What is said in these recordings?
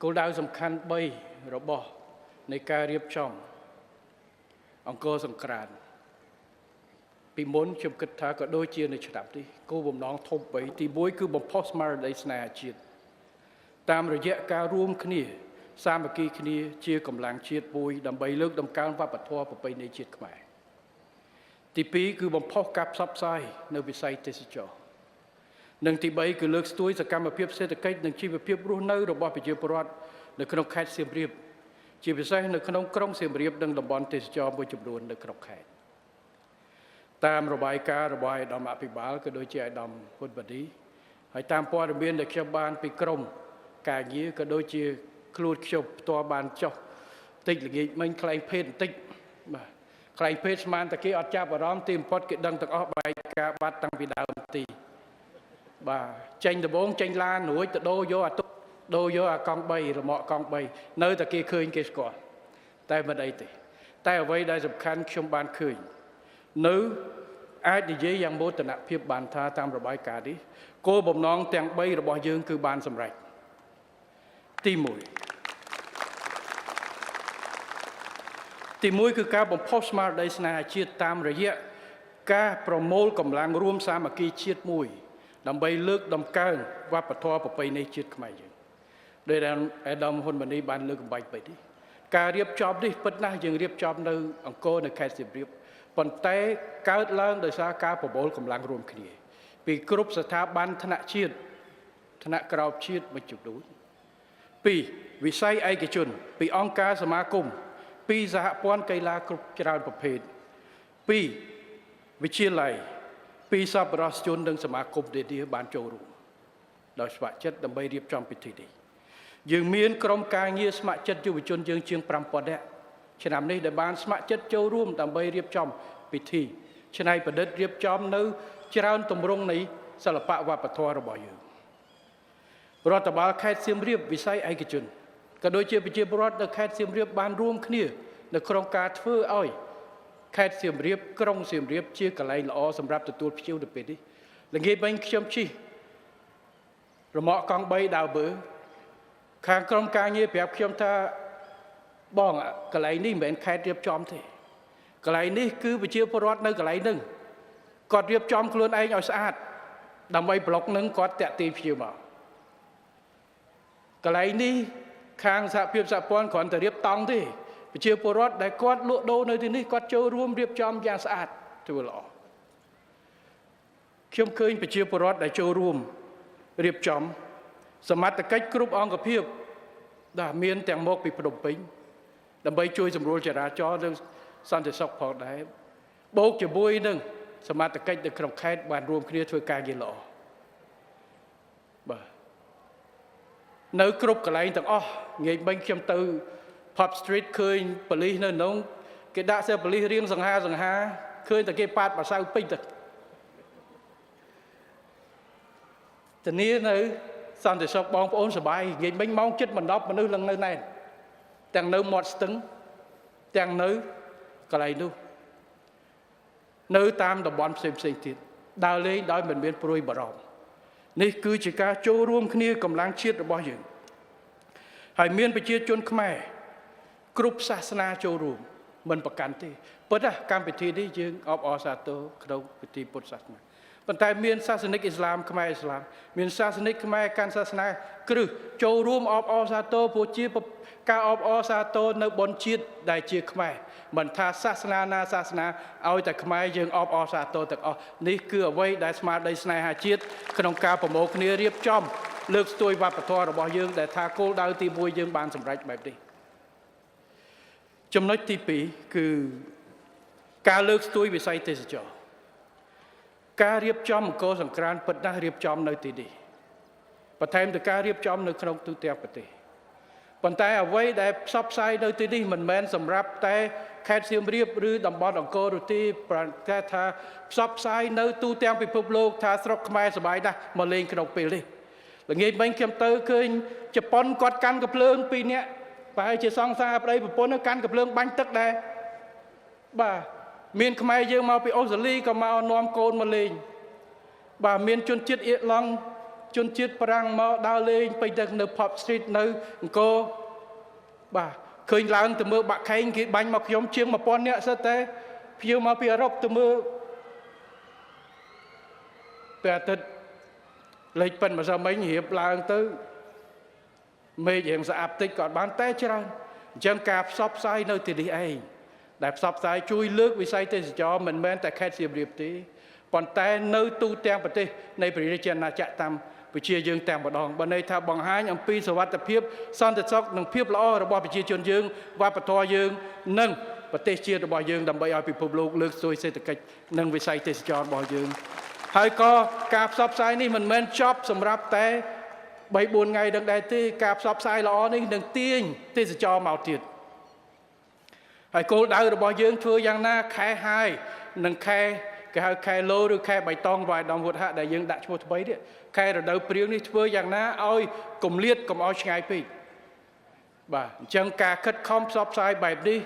គោលដៅសំខាន់3របស់នៃការរៀបចំអង្គរសង្ក្រាន្តពីមុនខ្ញុំគិតថាក៏ដូចជានៅឆ្នាំនេះគោលបំណងធំ3ទី1គឺបំផុសស្មារតីស្នេហាជាតិតាមរយៈការរួមគ្នាសាមគ្គីគ្នាជាកម្លាំងជាតិមួយដើម្បីលើកតម្កើងវប្បធម៌ប្រពៃណីជាតិខ្មែរទី2គឺបំផុសការផ្សព្វផ្សាយនៅវិស័យទេសចរណ៍និងទី3គឺលើកស្ទួយសកម្មភាពសេដ្ឋកិច្ចនិងជីវភាពរស់នៅរបស់ប្រជាពលរដ្ឋនៅក្នុងខេត្តសៀមរាបជាពិសេសនៅក្នុងក្រុងសៀមរាបនិងតំបន់ទេសចរណ៍មួយចំនួននៅក្នុងខេត្តតាមរបាយការណ៍របស់ឯកឧត្តមអភិបាលក៏ដូចជាឯកឧត្តមហ៊ុនម៉ាណីហើយតាមព័ត៌មានដែលខ្ញុំបានពីក្រមការងារក៏ដូចជាខ្លួនខ្ញុំផ្ទាល់បានចុះតិចល្ងាចមិញខ្លែងភេទបន្តិចបាទខ្លែងភេទស្មានតែគេអត់ចាប់អារម្មណ៍ទីបំផុតគេដឹងទាំងអស់បែកការបាត់តាំងពីដើមទីបាទចេញដំបងចេញឡានរួចទៅដូរយកអាទុកដូរយកអាកង់3រមាក់កង់3នៅតែគេឃើញគេស្គាល់តែមិនអីទេតែអ្វីដែលសំខាន់ខ្ញុំបានឃើញនៅអាចនិយាយយ៉ាងមោទនភាពបានថាតាមរបាយការណ៍នេះគោលបំណងទាំង3របស់យើងគឺបានសម្រេចទី1គឺការបំផុសស្មារតីស្នេហាជាតិតាមរយៈការប្រមូលកម្លាំងរួមសាមគ្គីជាតិមួយដើម្បីលើកតម្កើងវប្បធម៌ប្រពៃណីជាតិខ្មែរយើងដោយដែលឯកឧត្តមហ៊ុនម៉ាណីបានលើកអំបញ្ញទៅនេះការរៀបចំនេះពិតណាស់យើងរៀបចំនៅអង្គរនៅខេត្តសៀមរាបប៉ុន្តែកើតឡើងដោយសារការប្រមូលកម្លាំងរួមគ្នាពីគ្រប់ស្ថាប័នថ្នាក់ជាតិថ្នាក់ក្រោមជាតិមួយចំនួន2វិស័យឯកជនពីអង្គការសមាគមពីសហព័ន្ធកីឡាគ្រប់ច្រើនប្រភេទ2វិទ្យាល័យពីសប្បុរសជននិងសមាគមនានាបានចូលរួមដោយស្ម័គ្រចិត្តដើម្បីរៀបចំពិធីនេះយើងមានក្រុមការងារស្ម័គ្រចិត្តយុវជនយើងជាង5000នាក់ឆ្នាំនេះដែលបានស្ម័គ្រចិត្តចូលរួមដើម្បីរៀបចំពិធីច្នៃប្រឌិតរៀបចំនៅច្រើនទម្រង់នៃសិល្បៈវប្បធម៌របស់យើងរដ្ឋបាលខេត្តសៀមរាបវិស័យឯកជនក៏ដូចជាប្រជាពលរដ្ឋនៅខេត្តសៀមរាបបានរួមគ្នានៅក្នុងការធ្វើឲ្យខេត្តសៀមរាបក្រុងសៀមរាបជាកន្លែងល្អសម្រាប់ទទួលភ្ញៀវនៅពេលនេះល្ងាចមិញខ្ញុំជិះរមាក់កង់3ដើរមើលខាងក្រុមការងារប្រាប់ខ្ញុំថាបងកន្លែងនេះមិនមែនខេត្តរៀបចំទេកន្លែងនេះគឺប្រជាពលរដ្ឋនៅកន្លែងហ្នឹងគាត់រៀបចំខ្លួនឯងឲ្យស្អាតដើម្បីប្លុកហ្នឹងគាត់តាក់ទាញភ្ញៀវមកកន្លែងនេះខាងសហភាពសហព័ន្ធគ្រាន់តែរៀបតង់ទេប្រជាពលរដ្ឋដែលគាត់លក់ដូរនៅទីនេះគាត់ចូលរួមរៀបចំយ៉ាងស្អាតធ្វើល្អខ្ញុំឃើញប្រជាពលរដ្ឋដែលចូលរួមរៀបចំសមត្ថកិច្ចគ្រប់អង្គភាពដែលមានទាំងមកពីភ្នំពេញដើម្បីជួយសម្រួលចរាចរណ៍និងសន្តិសុខផងដែរបូកជាមួយនឹងសមត្ថកិច្ចនៅក្នុងខេត្តបានរួមគ្នាធ្វើការងារល្អបាទនៅគ្រប់កន្លែងទាំងអស់ងាយមិញខ្ញុំទៅ Pub Street ឃើញប៉ូលីសនៅក្នុងគេដាក់សេប៉ូលីសរៀងសង្ហាឃើញតែគេប៉ាត់បាសៅពេញទៅធានានៅសន្តិសុខបងប្អូនសប្បាយងាយមិញម៉ោងជិតមិន10មនុស្សឡើងនៅណែនទាំងនៅមាត់ស្ទឹងទាំងនៅកន្លែងនោះនៅតាមតំបន់ផ្សេងផ្សេងទៀតដើរលេងដោយមិនមានព្រួយបារម្ភនេះគឺជាការចូលរួមគ្នាកម្លាំងជាតិរបស់យើងហើយមានប្រជាជនខ្មែរគ្រប់សាសនាចូលរួមមិនប្រកាន់ទេពិតណាកម្មវិធីនេះយើងអបអរសាទរក្នុងពិធីពុទ្ធសាសនាប៉ុន្តែមានសាសនិកអ៊ីស្លាមខ្មែរអ៊ីស្លាមមានសាសនិកខ្មែរកាន់សាសនាគ្រឹះចូលរួមអបអរសាទរព្រោះជាការអបអរសាទរនៅបុណ្យជាតិដែលជាខ្មែរមិនថាសាសនាណាសាសនាឲ្យតែខ្មែរយើងអបអរសាទរទាំងអស់នេះគឺអ្វីដែលស្មារតីស្នេហាជាតិក្នុងការប្រមូលគ្នារៀបចំលើកស្ទួយវប្បធម៌របស់យើងដែលថាគោលដៅទី1យើងបានសម្រេចបែបនេះចំណុចទី2គឺការលើកស្ទួយវិស័យទេសចរណ៍ការរៀបចំអង្គរសង្ក្រាន្តពិតណាស់រៀបចំនៅទីនេះបន្ថែមទៅការរៀបចំនៅក្នុងទូទាំងប្រទេសប៉ុន្តែអ្វីដែលផ្សព្វផ្សាយនៅទីនេះមិនមែនសម្រាប់តែខេត្តសៀមរាបឬតំបន់អង្គរនោះទេប្រែថាផ្សព្វផ្សាយនៅទូទាំងពិភពលោកថាស្រុកខ្មែរសប្បាយណាស់មកលេងក្នុងពេលនេះល្ងាចមិញខ្ញុំទៅឃើញជប៉ុនគាត់កាន់កាំភ្លើង2នាក់ប្រហែលជាសង្សារប្តីប្រពន្ធកាន់កាំភ្លើងបាញ់ទឹកដែរបាទមានខ្មែរយើងមកពីអូស្ត្រាលីក៏មកនាំកូនមកលេងបាទមានជនជាតិអៀរឡង់ ជនជាតិប្រាំងមកដើរលេងពេញទៅនៅ Pub Street នៅអង្គរបាទឃើញឡើងទៅមើលបាក់ខែងគេបាញ់មកខ្ញុំជាង1000នាក់សិតតែភ្ញៀវមកពីអឺរ៉ុបទៅមើលពេលអាទិត្យលេខប៉ិនម្សិលមិញរៀបឡើងទៅមេឃរៀងស្អាប់តិចក៏បានតែច្រើនអញ្ចឹងការផ្សព្វផ្សាយនៅទីនេះឯងដែលផ្សព្វផ្សាយជួយលើកវិស័យទេសចរមិនមែនតែខេត្តសៀមរាបទេប៉ុន្តែនៅទូទាំងប្រទេសនៃព្រះរាជាណាចក្រតាមប្រជាយើងតែម្ដងបើន័យថាបង្ហាញអំពីសុវត្ថិភាពសន្តិសុខនិងភាពល្អរបស់ប្រជាជនយើងវប្បធម៌យើងនិងប្រទេសជាតិរបស់យើងដើម្បីឲ្យពិភពលោកលើកស្ទួយសេដ្ឋកិច្ចនិងវិស័យទេសចររបស់យើងហើយក៏ការផ្សព្វផ្សាយនេះមិនមែនចប់សម្រាប់តែ3 4ថ្ងៃនឹងដែរទេការផ្សព្វផ្សាយល្អនេះនឹងទាញទេសចរមកទៀតហើយគោលដៅរបស់យើងធ្វើយ៉ាងណាខែហាយនិងខែគេហៅខែឡូឬខែបៃតងវាយដំវុទ្ធៈដែលយើងដាក់ឈ្មោះថ្មីនេះខែរដូវព្រាងនេះធ្វើយ៉ាងណាឲ្យគម្លាតកុំឲ្យឆ្ងាយពេកបាទអញ្ចឹងការខិតខំផ្សព្វផ្សាយបែបនេះ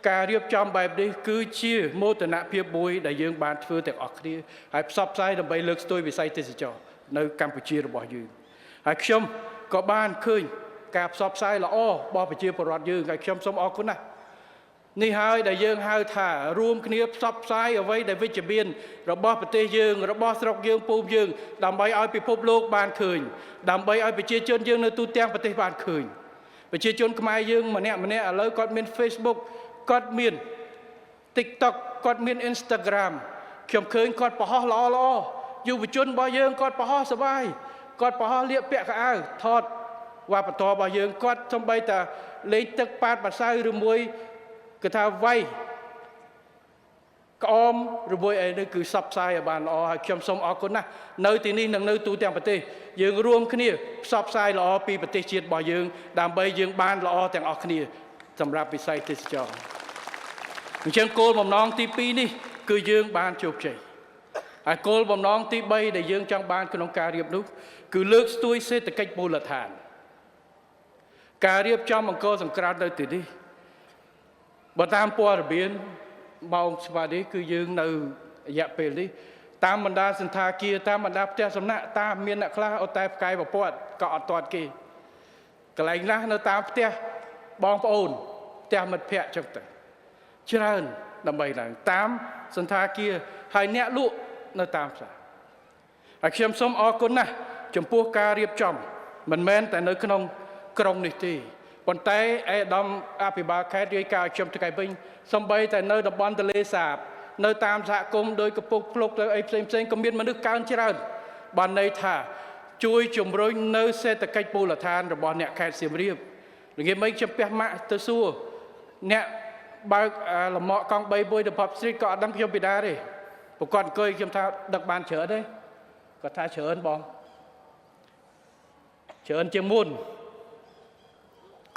ការរៀបចំបែបនេះគឺជាមោទនភាពមួយដែលយើងបានធ្វើទាំងអស់គ្នាហើយផ្សព្វផ្សាយដើម្បីលើកស្ទួយវិស័យទេសចរនៅកម្ពុជារបស់យើងហើយខ្ញុំក៏បានឃើញការផ្សព្វផ្សាយល្អរបស់ប្រជាពលរដ្ឋយើងហើយខ្ញុំសូមអរគុណណាស់នេះហើយដែលយើងហៅថារួមគ្នាផ្សព្វផ្សាយអ្វីដែលវិជ្ជមានរបស់ប្រទេសយើងរបស់ស្រុកយើងភូមិយើងដើម្បីឲ្យពិភពលោកបានឃើញដើម្បីឲ្យប្រជាជនយើងនៅទូទាំងប្រទេសបានឃើញប្រជាជនខ្មែរយើងម្នាក់ម្នាក់ឥឡូវគាត់មាន Facebook គាត់មាន TikTok គាត់មាន Instagram ខ្ញុំឃើញគាត់បង្ហោះល្អល្អយុវជនរបស់យើងគាត់បង្ហោះសប្បាយគាត់បង្ហោះលៀកពាក់កៅអៅថតវប្បធម៌របស់យើងគាត់សំបីតាលេងទឹកប៉ាតម្សៅឬមួយគឺថាវាយក្អមឬមួយអីនេះគឺសັບផ្សាយឲ្យបានល្អហើយខ្ញុំសូមអរគុណណាស់នៅទីនេះនិងនៅទូទាំងប្រទេសយើងរួមគ្នាផ្សព្វផ្សាយល្អពីប្រទេសជាតិរបស់យើងដើម្បីយើងបានល្អទាំងអស់គ្នាសម្រាប់វិស័យទេសចរអញ្ចឹងគោលបំណងទី2នេះគឺយើងបានជោគជ័យហើយគោលបំណងទី3ដែលយើងចង់បានក្នុងការរៀបនោះគឺលើកស្ទួយសេដ្ឋកិច្ចមូលដ្ឋានការរៀបចំអង្គរសង្ក្រាន្តនៅទីនេះបើតាមព័ត៌មានម៉ោងស្វានេះគឺយើងនៅរយៈពេលនេះតាមបណ្ដាសន្តាគារតាមបណ្ដាផ្ទះសំណាក់តាមមានអ្នកខ្លះអត់តែផ្កាយប្រព័ន្ធក៏អត់ទាត់គេកន្លែងណាស់នៅតាមផ្ទះបងប្អូនផ្ទះមិត្តភ័ក្តិចឹងទៅច្រើនដើម្បីឡើងតាមសន្តាគារហើយអ្នកលក់នៅតាមផ្សារហើយខ្ញុំសូមអរគុណណាស់ចំពោះការរៀបចំមិនមែនតែនៅក្នុងក្រុងនេះទេប៉ុន្តែឯកឧត្តមអភិបាលខេត្តរាយការណ៍ឲ្យខ្ញុំថ្ងៃវិញសំបីតែនៅតំបន់ទន្លេសាបនៅតាមសហគមន៍ដោយកំពង់ភ្លុកទៅអីផ្សេងផ្សេងក៏មានមនុស្សកើនច្រើនបានន័យថាជួយជំរុញនៅសេដ្ឋកិច្ចមូលដ្ឋានរបស់អ្នកខេត្តសៀមរាបល្ងាចមិញខ្ញុំពះម៉ាក់ទៅសួរអ្នកបើកលមាក់កង់3មួយទៅ Pub Street ក៏អត់ដឹងខ្ញុំពីណាទេប្រកបអង្គុយខ្ញុំថាដឹកបានច្រើនទេគាត់ថាច្រើនបងច្រើនជាងមុន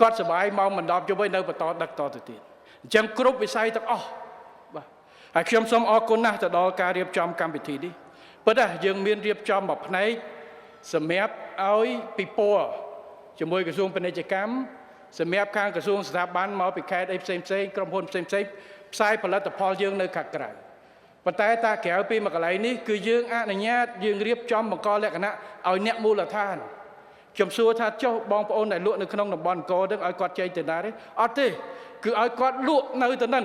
គាត់សប្បាយម៉ោងមិន10យប់ឯនៅបន្តដឹកតទៅទៀតអញ្ចឹងគ្រប់វិស័យទាំងអស់បាទហើយខ្ញុំសូមអរគុណណាស់ទៅដល់ការរៀបចំកម្មវិធីនេះពិតណាស់យើងមានរៀបចំមួយផ្នែកសម្រាប់ឲ្យពិព័រណ៍ជាមួយក្រសួងពាណិជ្ជកម្មសម្រាប់ខាងក្រសួងស្ថាប័នមកពីខេត្តអីផ្សេងផ្សេងក្រុមហ៊ុនផ្សេងផ្សេងផ្សាយផលិតផលយើងនៅខាងក្រៅប៉ុន្តែតាក្រៅពីមួយកន្លែងនេះគឺយើងអនុញ្ញាតយើងរៀបចំបង្កលក្ខណៈឲ្យអ្នកមូលដ្ឋានខ្ញុំសួរថាចុះបងប្អូនដែលលក់នៅក្នុងតំបន់អង្គរនឹងឲ្យគាត់ចេញទៅណាទេអត់ទេគឺឲ្យគាត់លក់នៅទៅនឹង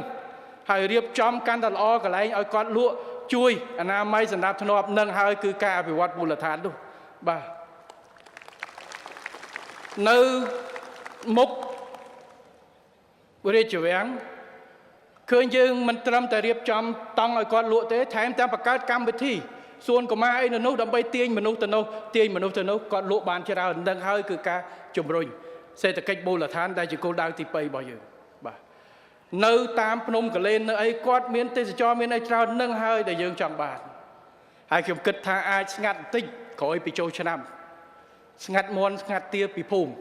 ហើយរៀបចំកាន់តែល្អកន្លែងឲ្យគាត់លក់ជួយអនាម័យសម្រាប់ធ្នាប់នឹងហើយគឺការអភិវឌ្ឍមូលដ្ឋាននោះបាទនៅមុខរាជវាំងឃើញយើងមិនត្រឹមតែរៀបចំតង់ឲ្យគាត់លក់ទេថែមទាំងបង្កើតកម្មវិធីសួនកុមារអីនៅនោះដើម្បីទាញមនុស្សទៅនោះទាញមនុស្សទៅនោះគាត់លក់បានច្រើននឹងហើយគឺការជំរុញសេដ្ឋកិច្ចមូលដ្ឋានដែលជាគោលដៅទី2របស់យើងបាទនៅតាមភ្នំកលែននៅអីគាត់មានទេសចរមានអីច្រើននឹងហើយដែលយើងចង់បានហើយខ្ញុំគិតថាអាចស្ងាត់បន្តិចក្រោយពីចូលឆ្នាំស្ងាត់មន់ស្ងាត់ទាពីភូមិ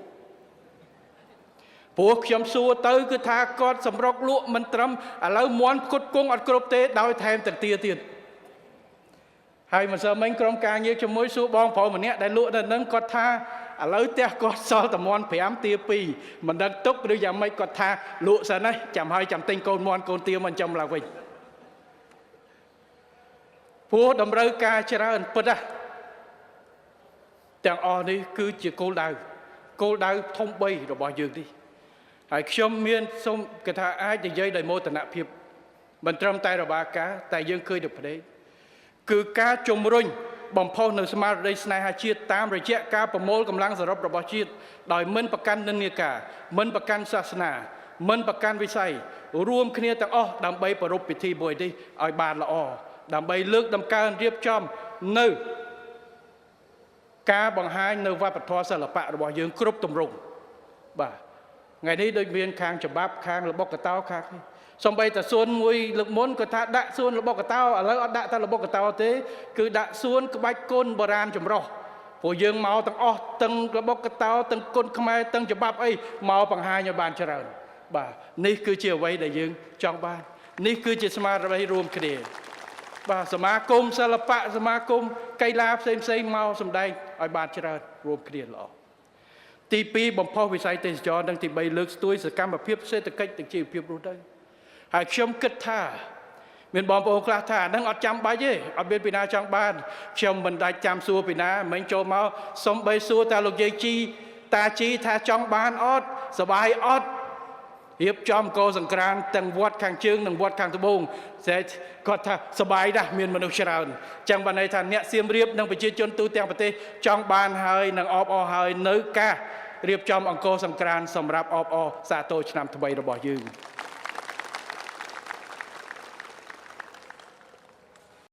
ព្រោះខ្ញុំសួរទៅគឺថាគាត់សម្រុកលក់មិនត្រឹមឥឡូវមន់ផ្គត់ផ្គង់អត់គ្រប់ទេដោយថែមទាំងទាទៀតហើយម្សិលមិញក្រុមការងារជាមួយសួរបងប្រុសម្នាក់ដែលលក់នៅនឹងគាត់ថាឥឡូវផ្ទះគាត់សល់តែមន់5ទា2មិនដឹងទុកឬយ៉ាងម៉េចគាត់ថាលក់សិនណាចាំហើយចាំទិញកូនមន់កូនទាមកចាំឡើងវិញព្រោះតម្រូវការច្រើនពិតណាស់ ទាំងអស់នេះគឺជាគោលដៅ គោលដៅធំ3របស់យើងនេះ។ ហើយខ្ញុំមានសូមគេថាអាចនិយាយដោយមោទនភាព មិនត្រឹមតែរបាយការណ៍ តែយើងឃើញទៅភ្នែក គឺការជំរុញបំផុសនៅស្មារតីស្នេហាជាតិ តាមរយៈការប្រមូលកម្លាំងសរុបរបស់ជាតិ ដោយមិនប្រកាន់និន្នាការ មិនប្រកាន់សាសនា មិនប្រកាន់វិស័យ រួមគ្នាទាំងអស់ដើម្បីប្រារព្ធពិធីមួយនេះឲ្យបានល្អ ដើម្បីលើកតម្កើងរៀបចំនៅការបង្ហាញនៅវប្បធម៌សិល្បៈរបស់យើងគ្រប់ទម្រង់។ បាទ ថ្ងៃនេះដូចមានខាងច្បាប់ ខាងល្បុក្កតោ ខាងនេះ សំបីតាសួនមួយលើកមុនគាត់ថាដាក់សួនល្បុក្កតោ ឥឡូវអត់ដាក់តែល្បុក្កតោទេ គឺដាក់សួនក្បាច់គុណបុរាណចម្រុះ ព្រោះយើងមកទាំងអស់ ទាំងល្បុក្កតោ ទាំងគុណខ្មែរ ទាំងច្បាប់អី មកបង្ហាញឲ្យបានច្រើន។ បាទ នេះគឺជាអ្វីដែលយើងចង់បាន នេះគឺជាស្មារតីរួមគ្នា។ បាទ សមាគមសិល្បៈ សមាគមកីឡាផ្សេងផ្សេងមកសម្ដែងឲ្យបានច្រើន រួមគ្នាល្អ។ ទី2 បំផុសវិស័យទេសចរ និងទី3 លើកស្ទួយសកម្មភាពសេដ្ឋកិច្ចនិងជីវភាពរស់នៅ។ ហើយខ្ញុំគិតថាមានបងប្អូនខ្លះថាអានឹងអត់ចាំបាច់ទេ អត់មានពីណាចង់បាន។ ខ្ញុំមិនដាច់ចាំសួរពីណា មិនចូលមក សំបីសួរតែលោកយាយជីតាជីថាចង់បានអត់ សบายអត់ រៀបចំកោសង្ក្រានទាំងវត្តខាងជើងនិងវត្តខាងត្បូង ស្អែកគាត់ថាសบายណាស់ មានមនុស្សច្រើន។ ចឹងបានន័យថាអ្នកសៀមរាបនិងប្រជាជនទូទាំងប្រទេសចង់បានហើយ និងអបអរហើយនៅការរៀបចំអង្គរសង្ក្រានសម្រាប់អបអរសាទរឆ្នាំថ្មីរបស់យើង។